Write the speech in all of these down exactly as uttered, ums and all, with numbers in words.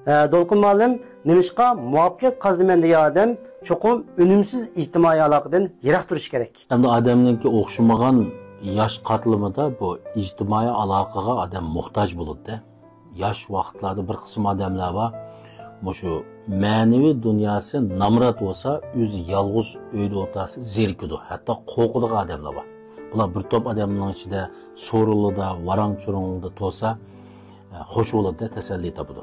ئە، دولقۇن مۇئەللىم، نېمىشقا مۇۋەپپەقىيەت قازىنىمەن دېگەن ئادەم چوقۇم ئۈنۈمسىز ئىجتىمائىي ئالاقىدىن يىراق تۇرۇشى كېرەك؟ ئەمدى ئادەمنىڭكى ئوخشىمىغان ياش قاتلىمىدا بۇ ئىجتىمائىي ئالاقىغا ئادەم موھتاج بولىدۇ-دە. ياش ۋاقىتلاردا بىر قىسىم ئادەملەر بار، مۇشۇ مەنىۋى دۇنياسى نامرات بولسا، ئۆزى يالغۇز ئۆيدە ئولتۇرسا زېرىكىدۇ، ھەتتا قورقىدىغان ئادەملەر بار. بۇلار بىر توپ ئادەمنىڭ ئىچىدە سورۇنلىدا، ۋاراڭ-چۇرۇڭلىدا تولسا، ئە، خوش بولىدۇ، تەسەللى تاپىدۇ.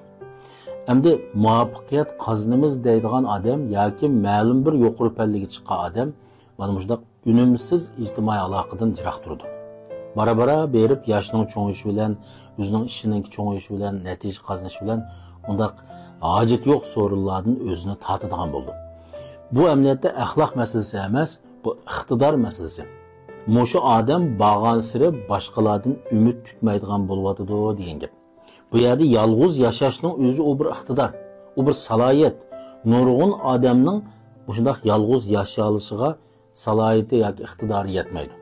ئەمدى مۇۋەپپەقىيەت قازىنىمىز دەيدىغان ئادەم ياكى مەلۇم بىر يۇقىرى پەللىگە چىققان ئادەم مانا مۇشۇنداق ئۈنۈمسىز ئىجتىمائىي ئالاقىدىن يىراق تۇرىدۇ. بارا-بارا بېرىپ ياشنىڭ چوڭىيىشى بىلەن، ئۆزىنىڭ ئىشىنىڭكى چوڭىيىشى بىلەن، نەتىجە قازىنىشى بىلەن ئۇنداق ھاجىتى يوق سورۇنلاردىن ئۆزىنى تارتىدىغان بولىدۇ. بۇ ئەمەلىيەتتە ئەخلاق مەسىلىسى ئەمەس، بۇ ئىقتىدار مەسىلىسى. مۇشۇ ئادەم بارغانسېرى باشقىلاردىن ئۈمىد كۈتمەيدىغان بولۇۋاتىدۇ دېگەن گەپ. بۇ يەردە يالغۇز ياشاشنىڭ ئۆزى ئۇ بىر ئىقتىدار، ئۇ بىر سالاھىيەت. نۇرغۇن ئادەمنىڭ مۇشۇنداق يالغۇز ياشىيالىشىغا سالاھىيىتى ياكى ئىقتىدارى يەتمەيدۇ.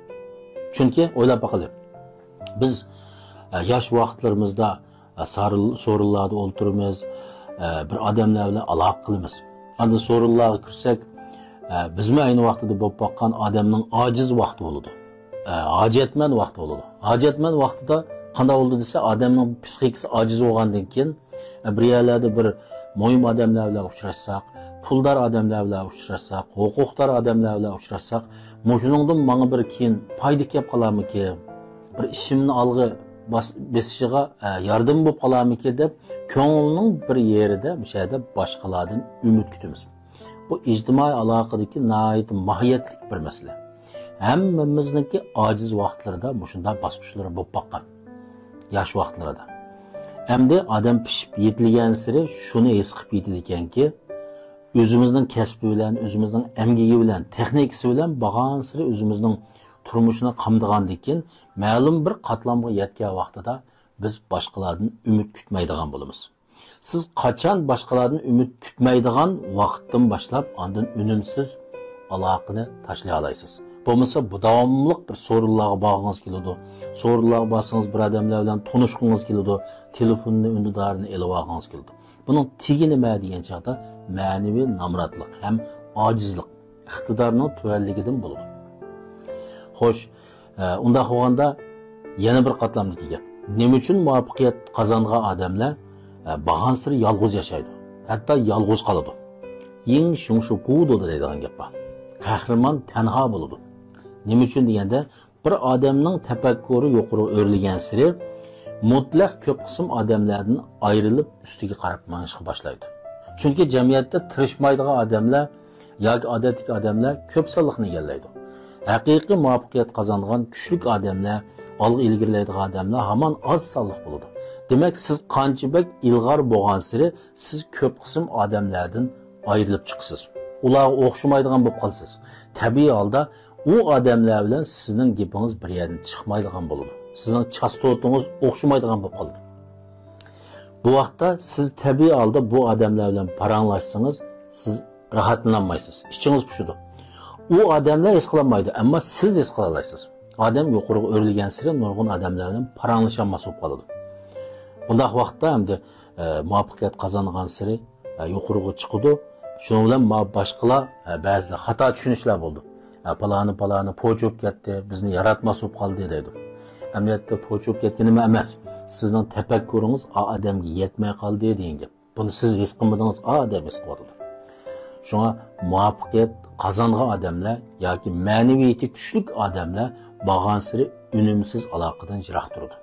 چۈنكى ئويلاپ باقىلى، بىز، ئە، ياش ۋاقىتلىرىمىزدا، ئە، سارىل-، سورۇنلاردا ئولتۇرىمىز، ئە، بىر ئادەملەر بىلەن ئالاقە قىلىمىز. ئاندىن سورۇنلارغا كىرسەك، ئە، بىزمۇ ئەينى ۋاقتىدا بولۇپ باققان ئادەمنىڭ ئاجىز ۋاقتى بولىدۇ. ئە، ھاجەتمەن ۋاقتى بولىدۇ. ھاجەتمەن ۋاقتىدا قانداق بولىدۇ دېسە، ئادەمنىڭ پسىخىكىسى ئاجىز بولغاندىن كېيىن، ئە، بىر يەرلەردە بىر مۇھىم ئادەملەر بىلەن ئۇچراشساق، پۇلدار ئادەملەر بىلەن ئۇچراشساق، ھوقۇقدار ئادەملەر بىلەن ئۇچراشساق، مۇشۇنىڭدىن ماڭا بىر كېيىن پايدا كېلىپ قالارمىكىن، بىر ئىشىمنى ئالغا باس-، بېسىشىغا، ئە، ياردىمى بولۇپ قالارمىكىن دەپ، كۆڭۈلنىڭ بىر يېرىدە مۇشۇ يەردە باشقىلاردىن ئۈمىد كۈتىمىز. بۇ ئىجتىمائىي ئالاقىدىكى ناھايىتى ماھىيەتلىك بىر مەسىلە. ھەممىمىزنىڭكى ئاجىز ۋاقىتلىرىدا مۇشۇنداق باسقۇچلىرى بولۇپ باققان. ياش ۋاقىتلىرىدا. ئەمدى ئادەم پىشىپ يېتىلگەنسېرى شۇنى ھېس قىلىپ يېتىدىكەنكى، ئۆزىمىزنىڭ كەسپى بىلەن، ئۆزىمىزنىڭ ئەمگىكى بىلەن، تېخنىكىسى بىلەن بارغانسېرى ئۆزىمىزنىڭ تۇرمۇشىنى قامدىغاندىن كېيىن، مەلۇم بىر قاتلامغا يەتكەن ۋاقتىدا بىز باشقىلاردىن ئۈمىد كۈتمەيدىغان بولىمىز. سىز قاچان باشقىلاردىن ئۈمىد كۈتمەيدىغان ۋاقىتتىن باشلاپ، ئاندىن ئۈنۈمسىز ئالاقىنى تاشلىيالايسىز. بولمىسا، بۇ داۋاملىق بىر سورۇنلارغا بارغىڭىز كېلىدۇ. سورۇنلارغا بارسىڭىز، بىر ئادەملەر بىلەن تونۇشقۇڭىز كېلىدۇ. تېلېفوننى ئۈندىدارىنى ئېلىۋالغىڭىز كېلىدۇ. بۇنىڭ تېگى نېمە دېگەن چاغدا، مەنىۋى نامراتلىق ھەم ئاجىزلىق، ئىقتىدارنىڭ تۆۋەنلىكىدىن بولىدۇ. خوش، ئە، ئۇنداق بولغاندا يەنە بىر قاتلامدىكى گەپ. نېمە ئۈچۈن مۇۋەپپەقىيەت قازانغان ئادەملەر، ئە، بارغانسېرى يالغۇز ياشايدۇ؟ ھەتتا يالغۇز قالىدۇ. يىڭ شۇڭشۇ گۇدو دەيدىغان گەپ بار. قەھرىمان تەنھا بولىدۇ. نېمە ئۈچۈن دېگەندە، بىر ئادەمنىڭ تەپەككۇرى يۇقىرىغا ئۆرلىگەنسېرى مۇتلەق كۆپ قىسىم ئادەملەردىن ئايرىلىپ ئۈستىگە قاراپ مېڭىشقا باشلايدۇ. چۈنكى جەمئىيەتتە تىرىشمايدىغان ئادەملەر ياكى ئادەتتىكى ئادەملەر كۆپ سانلىقنى ئىگىلەيدۇ. ھەقىقىي مۇۋەپپەقىيەت قازانغان كۈچلۈك ئادەملەر، ئالغا ئىلگىرىلەيدىغان ئادەملەر ھامان ئاز سانلىق بولىدۇ. دېمەك، سىز قانچە بەك ئىلغار بولغانسېرى، سىز كۆپ قىسىم ئادەملەردىن ئايرىلىپ چىقىسىز. ئۇلارغا ئوخشىمايدىغان بولۇپ قالىسىز. تەبىئىي ھالدا ئۇ ئادەملەر بىلەن سىزنىڭ گېپىڭىز بىر يەردىن چىقمايدىغان بولىدۇ. سىزنىڭ چاستوتىڭىز ئوخشىمايدىغان بولۇپ قالىدۇ. بۇ ۋاقىتتا سىز تەبىئىي ھالدا بۇ ئادەملەر بىلەن پاراڭلاشسىڭىز، سىز راھەتلىنالمايسىز. ئىچىڭىز پۇشىدۇ. ئۇ ئادەملەر ھېس قىلالمايدۇ، ئەمما سىز ھېس قىلالايسىز. ئادەم يۇقىرىغا ئۆرلىگەنسېرى نۇرغۇن ئادەملەر بىلەن پاراڭلىشالماس بولۇپ قالىدۇ. بۇنداق ۋاقىتتا ئەمدى، ئە، مۇۋەپپەقىيەت قازانغانسېرى، ئە، يۇقىرىغا چىقىدۇ. شۇنىڭ بىلەن ما-، باشقىلار، ئە، بەزىدە خاتا چۈشىنىشلەر بولىدۇ. ئە، پالانى، پالانى پوچۇپ كەتتى، بىزنى ياراتماس بولۇپ قالدى دەيدۇ. ئەمەلىيەتتە پوچۇپ كەتكىنىمۇ ئەمەس. سىزنىڭ تەپەككۇرىڭىز ئا ئادەمگە يەتمەي قالدى دېگەن گەپ. بۇنى سىز ھېس قىلمىدىڭىز، ئا ئادەم ھېس قىلىۋاتىدۇ. شۇڭا مۇۋەپپەقىيەت قازانغان ئادەملەر ياكى مەنىۋىيىتى كۈچلۈك ئادەملەر بارغانسېرى ئۈنۈمسىز ئالاقىدىن يىراق تۇرىدۇ.